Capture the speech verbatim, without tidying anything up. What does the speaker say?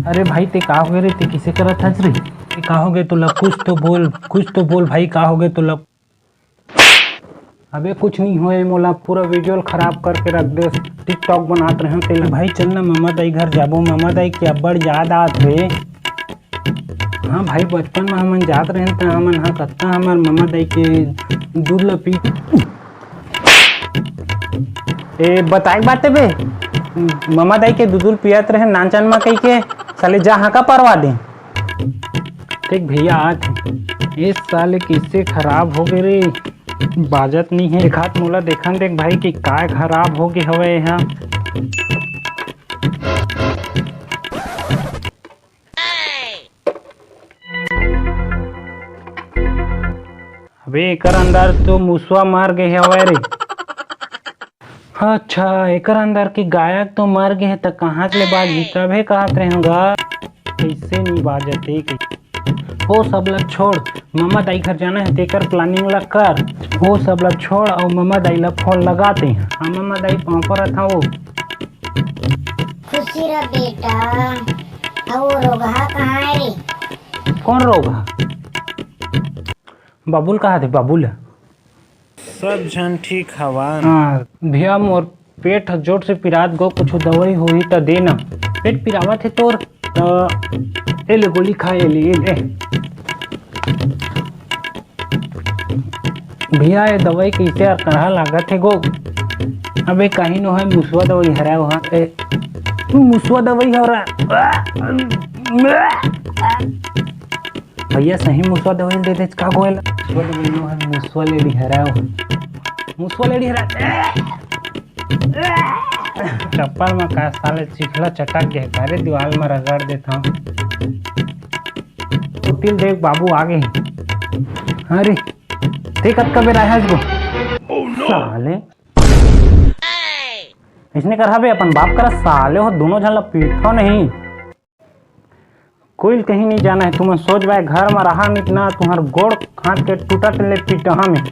अरे भाई, ते का होगे रे? ते किसे करत हस रे? ते का होगे तोला? कुछ तो बोल, कुछ तो बोल भाई, का होगे तोला? अबे कुछ नहीं होए मोला, पूरा वीडियो ल खराब करके रख देस। TikTok बनात रहेंव तेला। भाई चल ना, ममा दाई घर जाबो, ममा दाई के अब्बड़ याद आत हे। हाँ भाई, बचपन में हमन जात रहेन त हमन हा कत्ता हमर ममा दाई के दूध ल पी। ए, बताए के बात हे बे, ममा दाई के दूध ल पियत रहेन नानचन म कहि के, साले जा हाँका परवा दे। देख भैया, आत हे। ए साले, किसे खराब होगे रे? बाजत नहीं हे। एक हाथ मोला देखन देख भाई कि काय खराब होगे हवय एहा। अबे, एकर अंदर तो मुसवा मर गे हवय रे। अच्छा, एकर अंदर के गायक तो मर गे हे, त कहाँ ले बाजही? तभे कहत रहेंव गा, कइसे नी बाजत हे कहि। ओ सब ला छोड़, ममा दाई घर जाना हे, तेकर planning ला कर। ओ सब ला छोड़ अउ ममा दाई ला फोन लगा ते। हाँ ममा दाई, पाँव परत हँव। खुशी रह बेटा। अउ वो रोगहा कहाँ हे रे? कौन रोगहा? बाबुल कहाँ थे? बाबुल। सब झन ठीक हवन। हाँ भैया, मोर पेट ह जोर से पिरात गो, कुछ दवाई होही त दे ना। पेट पिरावत हे तोर, त ए ले गोली खा, ए ले, ए ले। भैया, ये दवाई कइसे यार, कड़हा लागत हे गो। अबे कहीं नो हे, मुसवा दवाई हरय ओहा। ए, मुसवा दवाई हरय। भैया, सही मुसवा दवाई दे दे, का गोयल? मुसवा दवाई नो हे, मुसवा ले ली हरय ओहा। मुसवा ले ली हरय। चप्पल म का साले चिखला चटक गे, अरे दीवाल म रगड़ देथंव। उतिल देख बाबू आ गे। अरे, ते कतका बेर आए हस गो? साले। इसने कर हबे अपन बाप करा साले हो, दोनों झन ला पीटथव नहीं। कोई कहीं नहीं जाना है, तुमन सोच बाय घर म रहा निक ना, तुम्हार गोड़ हाथ के टूटत ले पीटहा में।